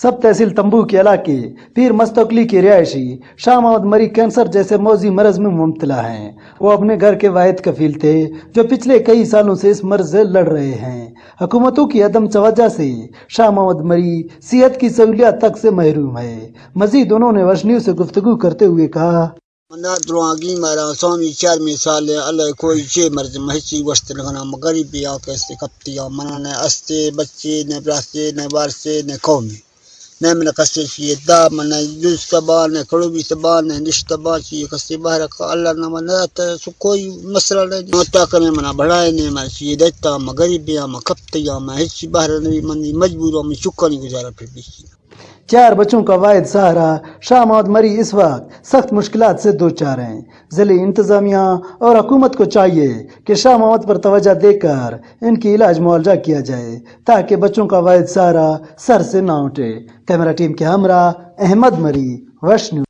سب تحصیل تمبو کے علاقے پیر مستوکلی کے رہائشی شاہ محمد مری کینسر جیسے موذی مرض میں مبتلا ہیں۔ وہ اپنے گھر کے واحد کفیل تھے، جو پچھلے کئی سالوں سے اس مرض سے لڑ رہے ہیں۔ حکومتوں کی عدم توجہ سے شاہ محمد مری صحت کی سہولیات تک سے محروم ہے۔ مزید انہوں نے وش نیوز سے گفتگو کرتے ہوئے کہا، منا درواگی مارا سومی چارمی سال، اللہ کوئی چے مرض مہچی وشت نگنا، مغربی آ کیسے کپتی آ، منا نہ استے بچے، نہ براسے، نہ وارسے، نہ قومی۔ نہ من کسے چیئے دا، من نہ دوست با، نہ کڑوبی با، نہ نشت با، چیئے کسے بہر کا، اللہ نہ من نہ تا سو کوئی مسئلہ نہ، متا کنے منا بڑھائے نے، من چیئے دیتا، مغربی آ، من کپتی آ، من ہچی بہر نہ، من مجبور ہوں، من چکانی گزارا پھر بیچی۔ چار بچوں کا واحد سہارا شاہ محمد مری اس وقت سخت مشکلات سے دوچار ہیں۔ ضلعی انتظامیہ اور حکومت کو چاہیے کہ شاہ محمد پر توجہ دے کر ان کی علاج معالجہ کیا جائے، تاکہ بچوں کا واحد سہارا سر سے نہ اٹھے۔ کیمرہ ٹیم کے ہمراہ احمد مری، وش نیوز۔